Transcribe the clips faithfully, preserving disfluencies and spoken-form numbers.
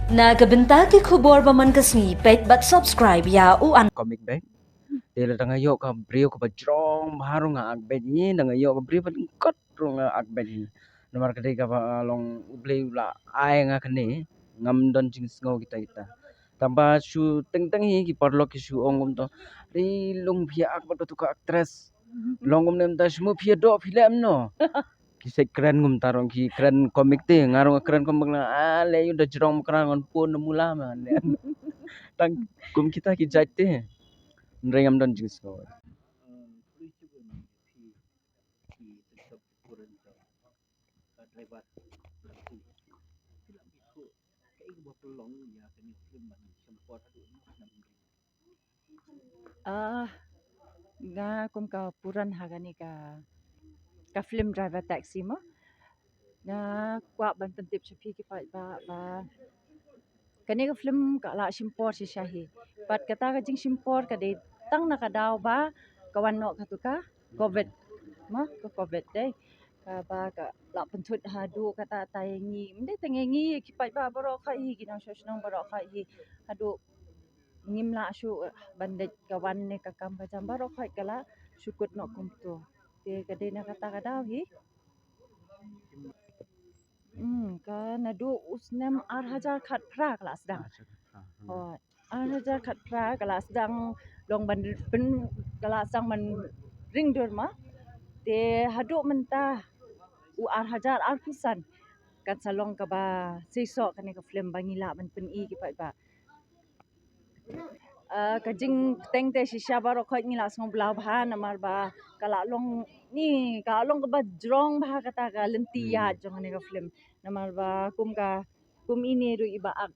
Na ka bynta ki khubor ba man ka sngi, peit bad subscribe ïa u an. Comic bag. Te lada nga ïoh ka briew kaba jrong bha ruh nga ak beit hi, lada nga ïoh ka briew ba lyngkot ruh nga ak beit hi. Namar ka dei kaba long U Blei u la ai nga kane, ngam don jingsngew kita kita. Tangba shu teng teng hi ki paralok ki shu ong kumto, "Dei long phi ak bad katu ka actress." Long kumne mynta, "Shu mo phi doh phi leh mno." Ki shu kren kumta ruh, ki kren comic te, nga ruh nga kren comic, nga, "Ah, leh ïa u da jrong Mukran ngan pun na mula ma." Tang kum kita ki jait te. Hynrei ngam don jingsngew. Ah, nga kum ka Puran ha kane ka, ka film Driver Taxi mo. Nga kwah ban pyntip sha phi ki paidbah ba kane ka film ka la shim por shisha hi. Bad kata ka jingshim por ka dei tang na ka daw ba ka wan noh katu ka Covid mo, ka Covid dei. Kaba ka la pynthut haduh kata tai ngi. Ym dei tang ngi, ki paidbah baroh khoit hi, ki nongshong shnong baroh khoit hi. Haduh ngim lah shuh ban leit ka wan ne ka kam ka jam, baroh khoit ka la shu kut noh kumto. Te ka dei na kata ka daw hi. Hmm, ka naduh u snem ar hajar khatphra ka la sdang. Oh, ar hajar khatphra ka la sdang long ban pyn, ka la sdang ban ring dur ma. Te haduh mynta u ar hajar arphew san kan sa long kaba seisoh kane ka film ba ngi lah ban pyni ki paidbah. Ah, ka jingteng te shisha baroh khoit ngi la sngewbha bha namar ba ka la long ni, ka la long kaba jrong bha kata ka lynti ïa jong kane ka film. Namar ba kum ka, kum ine ruh iba ak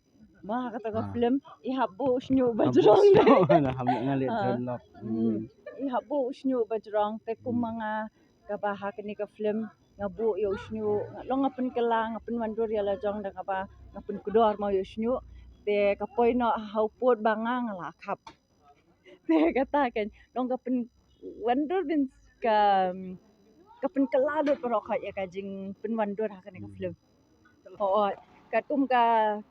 ma ha kata ka film, i hap buh u shñiuh ba jrong. Nga hap nga leh jrong lok. I hap buh u shñiuh ba jrong te kum ma nga kaba ha kane ka film nga buh ïa u shñiuh, nga long nga pynkylla, nga pynwandur ïa la jong da kaba nga pynkdor mo ïa u shñiuh. Te ka poi noh ha u pud ba nga, nga la khap. Te kata kan long ka pynwandur bin ka, ka pynkylla lut baroh khoit ïa ka jingpynwandur ha kane ka film. Hooid, katkum ka,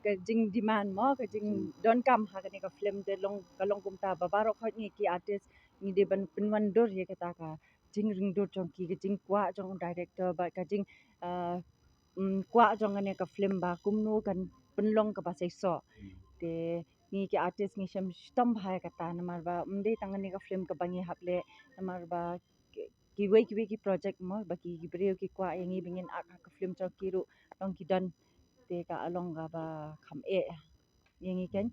ka jingdemand mo, ka jingdonkam ha kane ka film te long, ka long kumta ba baroh khoit ngi ki artist ngi dei ban pynwandur ïa kata ka jingringdur jong ki, ka jingkwah jong u director bad ka jing, ah, mm, kwah jong kane ka film ba kumno kan pynlong kaba seisoh. Te ngi ki artist ngi shem shitom bha ïa kata namar ba ym dei tang kane ka film kaba ngi hap leh namar ba ki, kiwei kiwei ki project mo ba ki, ki briew ki kwah ïa ngi ba ngin ak ha ka film jong ki ruh long ki don. Te ka long kaba kham eh ïa ngi kan.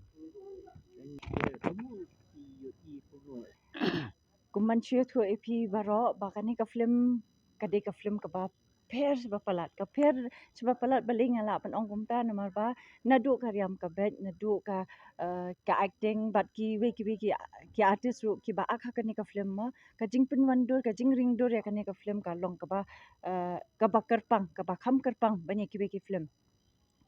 Kum ban shu ïathuh ïa phi baroh ba kane ka film ka dei ka film kaba pher shaba palat, ka pher shaba palat. Balei nga lah ban ong kumta? Namar ba naduh ka riam ka beit, naduh ka, eh, ka acting bad kiwei kiwei ki, ki artist ruh kiba ak ha kane ka film mo, ka jingpynwandur, ka jingringdur ïa kane ka film ka long kaba, eh, kaba kyrpang, kaba kham kyrpang ban ïa kiwei ki film.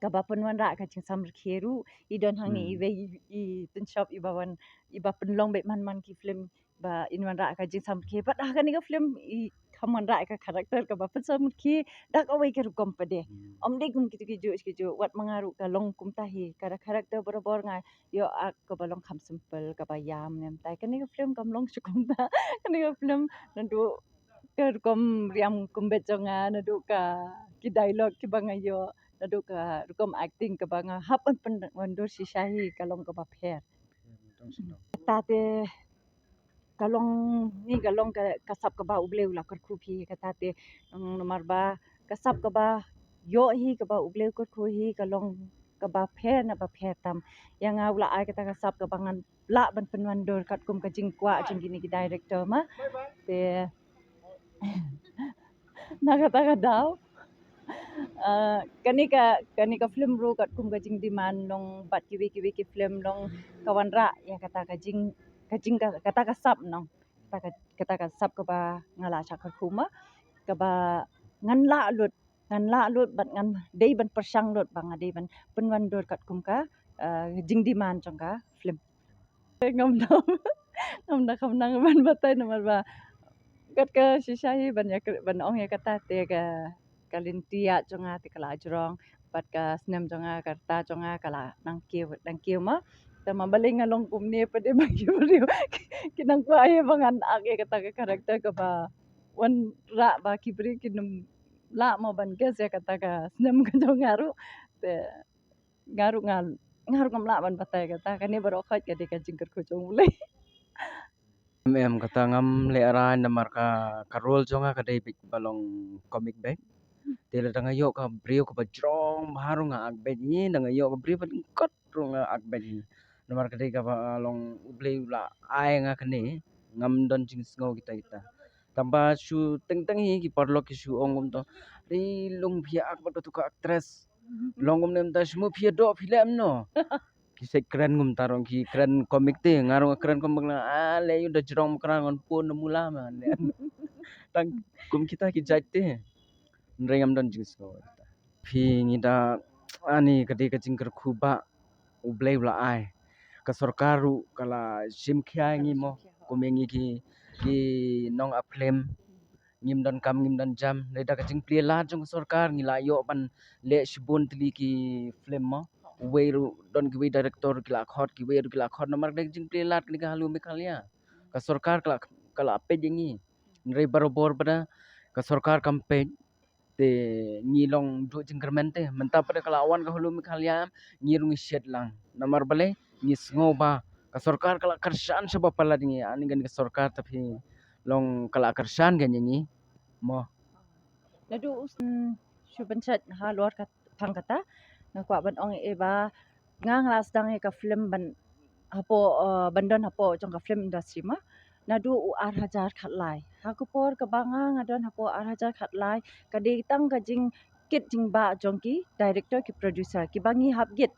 Kaba pynwanrah ka jingsamrkhie ruh, i don hangne iwei i, i pynshop iba wan, iba pynlong beit man man ki film ba in wanrah ka jingsamrkhie. Bad ha kane ka film i kham wanrah ka character kaba pynsamrkhie da kawei ka rukom pat de. Ym dei kum kitu ki juh ki juh, wat ma nga ruh ka long kumta hi, ka da character barabor nga ïoh ak kaba long kham simple, kaba ïam ne ym tai. Kane ka film kam long shu kumta. Kane ka film naduh ka rukom riam kumbet jong nga, naduh ka ki dialogue kiba nga ïoh, naduh ka rukom acting kaba nga hap ban pynwandur shisha hi ka long kaba pher. Kata te ka long ni, ka long ka, ka sap kaba U Blei u la kyrkhu phi kata te, mm, namar ba ka sap kaba ïoh hi kaba U Blei u kyrkhu hi ka long kaba pher na ba pher tam. Ïa nga u la ai kata ka sap kaba ngan lah ban pynwandur katkum ka jingkwah jong kine ki director ma. Te na kata ka daw, ah, kane ka, kane ka film ruh katkum ka jingdemand nong bad kiwei kiwei ki film nong ka wanrah ïa kata ka jing, ka jing ka, kata ka sap nong, kata ka, kata ka sap kaba nga la shah kyrkhu ma, kaba ngan lah lut, ngan lah lut bad ngan dei ban pyrshang lut ba nga dei ban pynwandur katkum ka, eh, jingdemand jong ka film. Ngam da, ngam da kham nang ban batai namar ba kat ka shisha hi ban ïa, ban ong ïa kata te ka, ka lynti ïa jong nga te ka la jrong. bad ka snem jong nga, ka rta jong nga ka la nang kiew, nang kiew mo. Te ma balei nga long kumne pat de ba ki briew ki nang kwah ïa ba ngan ak ïa kata ka character kaba wanrah ba ki briew kin ym lah mo ban guess ïa kata ka snem ka jong nga ruh. Te nga ruh nga, nga ruh ngam lah ban batai kata, kane baroh khoit ka dei ka jingkyrkhu jong U Blei. Em, em, kata ngam lehrain namar ka, ka role jong nga ka dei beit ba long comic beit. Te lada nga ïoh ka briew kaba jrong bha ruh nga ak beit hi, da nga ïoh ka briew ba lyngkot ruh nga ak beit hi. Namar ka dei kaba long U Blei u la ai nga kane, ngam don jingsngew kita kita. Tangba shu teng teng hi ki paralok ki shu ong kumto, "Ri Lung phi ak bad katu ka actress." Long kumne mynta shu mu phi doh phi leh mno. Ki shu kren kumta ruh ki kren comic te, nga ruh nga kren comic la, ah, leh ïa u da jrong mkra ngan pun na mula ma leh. Tang kum kita ki jait te. Hynrei ngam don jingsngew. Phi ngi da ani ka dei ka jingkyrkhu ba U Blei u la ai. Ka sorkar ruh ka la shim khia ïa ngi mo. Kum ïa ngi ki, ki nong ak film. Ngim don kam ngim don jam. Lada ka jingplie lad jong ka sorkar ngi la ïoh ban leh shibun tylli ki film mo. Uwei ruh don kiwei director ki la khot, kiwei ruh ki la khot namar ka jingplie lad kane ka ha Meghalaya. Ka sorkar ka la, ka la peit ïa ngi. Hynrei barabor ba da ka sorkar kam peit. Te ngi long duh jingkyrmen te. Mynta pat ka la wan ka ha Meghalaya, ngi ruh ngi shet lang. Namar balei ngi sngew ba ka sorkar ka la kyrshan shaba palat ngi, ani kan ka sorkar ta phi long ka la kyrshan kan ïa ngi. Mo. Naduh u shu pynshet halor ka thang kata, nga kwah ban ong ïa ba nga nga la sdang ïa ka film ban hapoh, eh, ban don hapoh jong ka film industry ma. Naduh u ar hajar khatlai. Ha ka por kaba nga nga don hapoh ar hajar khatlai, ka dei tang ka jingkit jingbah jong ki director ki producer kiba ngi hap git.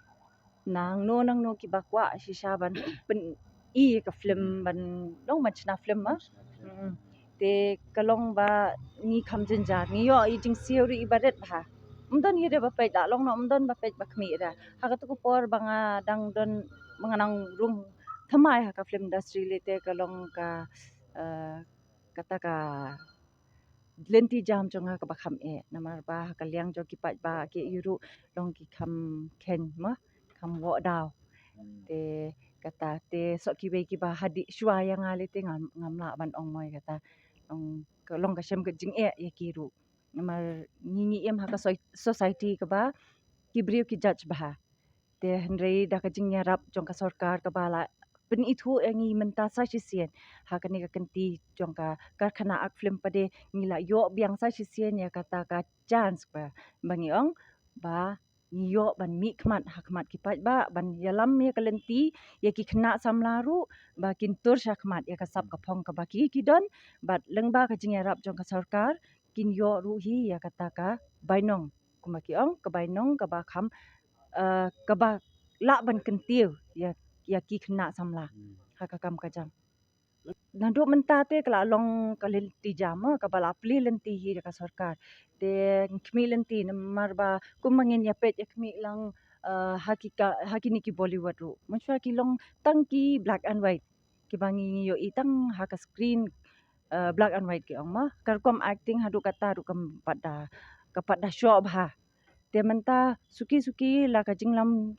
Nangno nangno kiba kwah shisha ban pyn-i ka film ban long ban shna film ma. Mm. Te ka long ba ngi kham jynjar, ngi ïoh i jingsiew ruh iba rit bha. Ym don ïa de ba peit la long noh, ym don ba peit ba khmih de. Ha katu ka por ba nga dang don, ba nga nang rung thymmai ha ka film industry lei te ka long ka, eh, kata ka lynti jam jong nga kaba kham eh. Namar ba ha ka liang jong ki paidbah ki ïa ruh long ki kham khein ma, kham woh daw. Hmm. Te kata te soh kiwei kiba hadien shuwa ïa nga lei te ngam, ngam lah ban ong mo ïa kata. Long, ka long ka shem ka jingeh ïa ki ruh. Namar ngi ngi im ha ka soi-, society kaba ki briew ki judge bha. Te hynrei da ka jingïarap jong ka sorkar kaba la pynithuh ïa ngi mynta sa shisien ha kane ka kynti jong ka karkhana ak film pat de ngi la ïoh biang sa shisien ïa kata ka chance ba, ba ngi ong ba ngi ïoh ban mih khmat ha khmat ki paidbah ban ïalam ïa ka lynti ïa ki khynnah samla ruh ba kin tur sha khmat ïa ka sap ka phong kaba ki, ki don bad lyngba ka jingïarap jong ka sorkar kin ïoh ruh hi ïa kata ka bainong. Kumba ki ong ka bainong kaba kham, eh, kaba lah ban kyntiew ïa, ïa ki khynnah samla. Hmm. Ha ka kam ka jam. Naduh mynta te ka la long ka lynti jam, eh, kaba la plie lynti hi da ka sorkar. Te khmih lynti namar ba kumba ngin ïa peit ïa khmih lang, eh, ha ki ka, ha kine ki Bollywood ruh. Mynshuwa ki long tang ki black and white. Kiba ngi, ngi ïohi tang ha ka screen, eh, black and white ki ong ma. Ka rukom acting haduh katta ruh kam pat da, ka pat da shoh bha. Te mynta suki suki la ka jinglam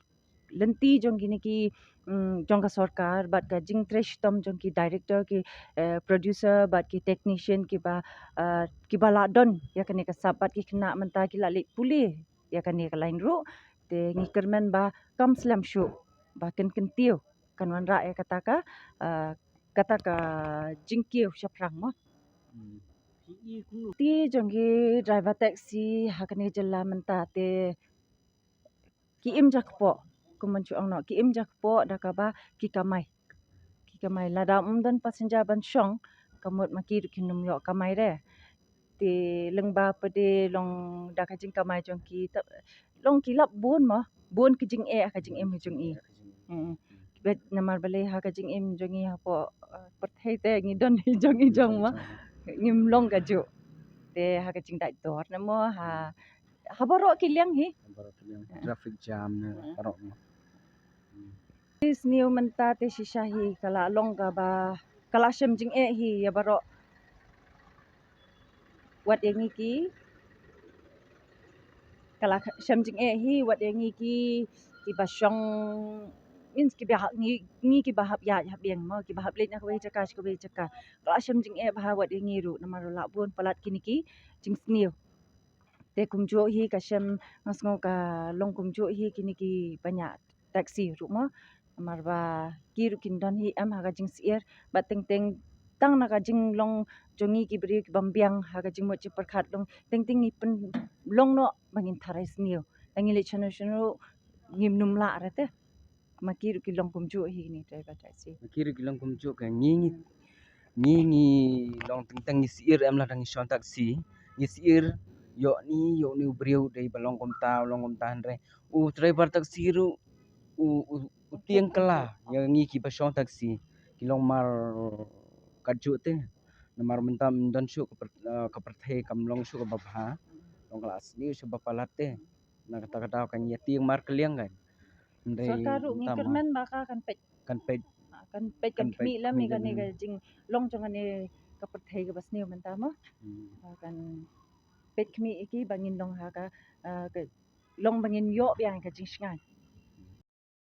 lynti jong kine ki, mm, jong ka sorkar bad ka jingtrei shitom jong ki director, ki, eh, producer bad ki technician kiba, eh, kiba la don ïa kane ka sap bad ki khynnah mynta ki la leit pule ïa kane ka line ruh. Te ngi kyrmen ba kam slem shuh ba kan kyntiew kan wanrah ïa kata ka, ah, kata ka jingkiew shaphrang mo. Hmm. Te jong ki driver taxi ha kane jylla mynta te ki im jakpoh, kum ban shu ong noh, ki im jakpoh da kaba ki kamai. Ki kamai lada ym don passenger ban shong, ka mut ma ki ruh kin ym ïoh kamai re. Te lyngba pat de long da ka jingkamai jong ki, ta, long ki lap bun mo, bun ka jingeh ka jingim jong i. Hmm. Bad namar balei ha ka jingim jong i hapoh, eh, pyrthei te ngi don i jong i jong mo. Ngim long kajuh. Te ha ka jingdait dor na mo ha, ha baroh ki liang hi. Baroh ki liang. Traffic jam ne baroh mo. Sniew mynta te shisha hi ka la long kaba, ka la shem jingeh hi ïa baroh. Wat ïa ngi ki Ka la shem jingeh hi wat ïa ngi ki, kiba shong, means kiba hap, ngi, ngi kiba hap ïaid hap biang mo, kiba hap leit na kawei jaka sha kawei jaka. Ka la shem jingeh bha wat ïa ngi ruh namar la bun palat kine ki jingsniew. Te kumjuh hi ka shem, nga sngew ka long kumjuh hi kine kiba ñiah taxi ruh mo. Namar ba ki ruh kin don hi em ha ka jingsyier, bad teng teng tang na ka jinglong jong ngi ki briew ki bym biang ha ka jingmut jingpyrkhat, long teng teng ngi pynlong noh ba ngin tharai sniew. Tang ngi leit shano shano ngim nym lah re te. Ma ki ruh ki long kumjuh hi kine driver taxi. Ma ki ruh ki long kumjuh ka ngi ngi ngi ngi long teng teng ngi syier em lada ngi shong taxi. Ngi syier ïoh ni ïoh ni u briew dei ba long kumta long kumta hynrei u driver taxi ruh u u, u tieng kylla ïa ngi kiba shong taxi. Ki long mar katjuh te. Namar mynta ym don shuh ka pyrthei, ka pyrthei kam long shuh kaba bha. Long ka la sniew shuh ba palat te. Na kata ka daw kan ïa tieng markylliang kan. Sorkar ruh ngi kyrmen ba ka kan peit, kan peit, kan peit kan khmih lem ïa kane ka jinglong jong kane ka pyrthei kaba sniew mynta mo. Ba kan peit khmih ïa ki ba ngin long ha ka, ka long ba ngin ïoh biang ka jingshngaiñ.